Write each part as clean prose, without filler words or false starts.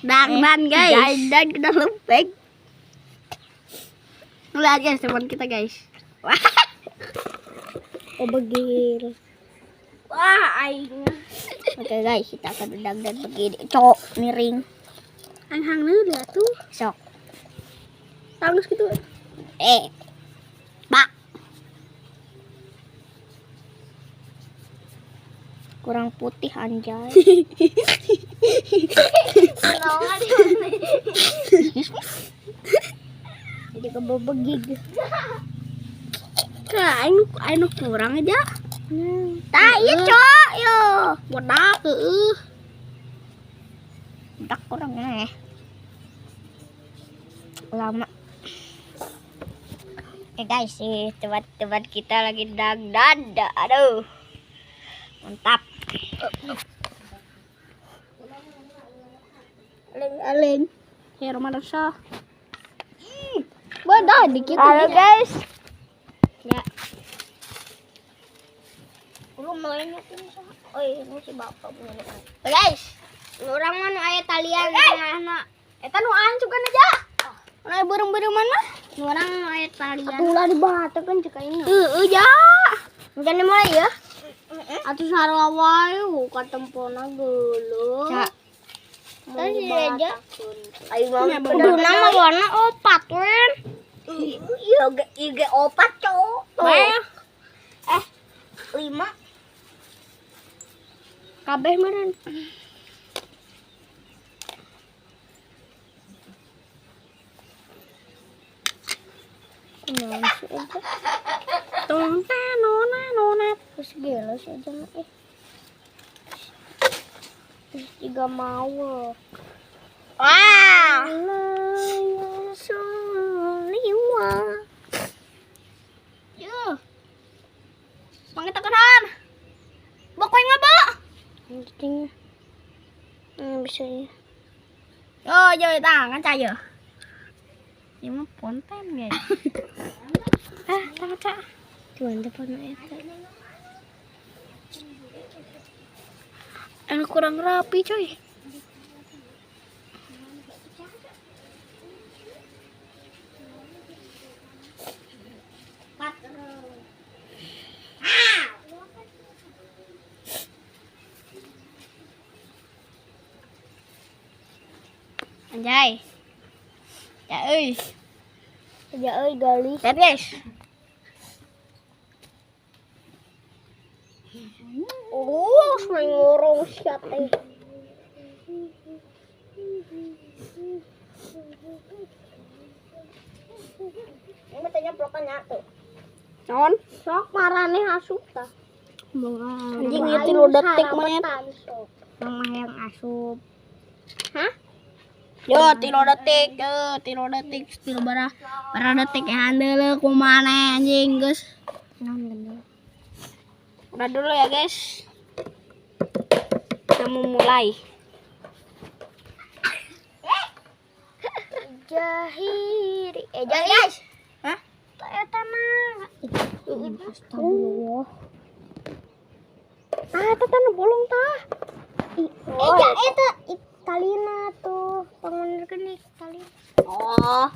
Dangdan, guys. Dan kena lempeng. Lihat, guys, teman kita, guys. Oh, bagil. Wah, aing. Oke guys, kita akan dangdan begini. Cok, miring. Aing hang deui atuh. Sok. Tanggus gitu. Eh. Pak. Kurang putih, anjay. Jadi kebebegig. Kah, aing aing nu kurang aja. Tah, iya cok, yo. Bodak heueuh. Tak kurang eh. Lama. Oke guys, sih teman-teman kita lagi dangdan. Aduh. Mantap. Aling-aling. Ya Ramadan sah. Bodoh dikit. Halo guys. Ya. Lu mulainya tuh. Oh iya, ini si bapak punya. Oh, guys, orang mana aya talian tengahna. Eta nu aing sugan aja. Nu aya beureum-beureuman mah. Orang aya talian. Atuh di batu kan cek aing. Heueuh ja. Jangan dimulai ya. Atuh sarua wae katempona geuleuh. Ya. Mau Terus aja. dibatakeun. Ayo mah kuduna mah warna opat wen. Iya ge ieu opat cowok. Bae. Eh, lima. Kabeh meureun. Kunaon sih aja. Tong ta nona nona. Terus gila sih aja mah eh. Terus juga mau. Wah. Suliwa. Yuh. Pangitakeun. Bok kowe ngaba. Pentingnya. Bisa ya. Yo, yo tangan caya. Ini mah ponten, guys. Ah, tangan cak. Cuman depan eta. Anu kurang rapi, coy. Anjay. Ya euy. Ya euy galis. Lihat, guys. Oh, sering ngorong siap teh. Ini matanya plokannya tuh. Non. Sok marane asup tah. Anjing ieu 3 detik menit. Mama yang asup. Hah? Yo, 3 detik, yo, 3 detik, tilu bara, bara detik ya handeuleuk kumaha anjing geus. Naon gendul. Udah dulu ya, guys. Kita mau mulai. Jahiri. Eh, guys. Hah? Eta mah. Astagfirullah. Ah, eta tah nu bolong tah. Eh, ja, eta talina tuh. Pangunerkeun nih talina. Oh.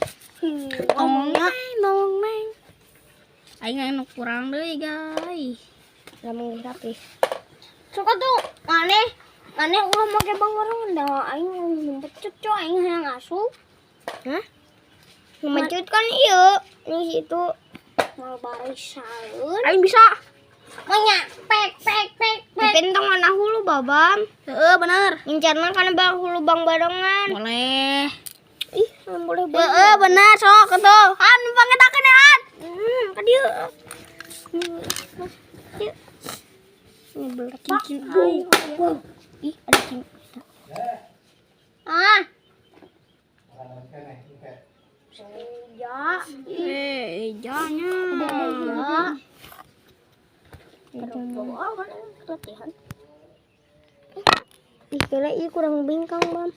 Tong neng, tong neng. Aing anu kurang deui, guys. Lamun geus rapi. Suka tuh maneh maneh ulah make bangorong da aing memecut coy aing hayang asup. Hah? Memecut kan ieu nih situ mal barisaeun. Aing bisa. Manya pek pek pek pek. Tapi entong mana hulu babam. Heeh, bener. Incarna kana bang hulu bang barengan. Boleh. Ih, boleh Heeh, bener sok tuh. Han, pangetakeun ya, Han. Ka dieu. Dieu. Ini beler cincin. Wow. Ih, ada cincin. Ah. Ya. Eh, ejanya. Ya. Latihan. Ih, kira ih kurang bingkang, Bam.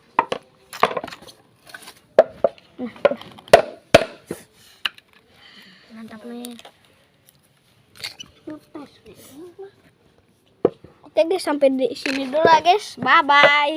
Nah, mantap nih. Oke guys, sampai di sini dulu ya guys. Bye bye.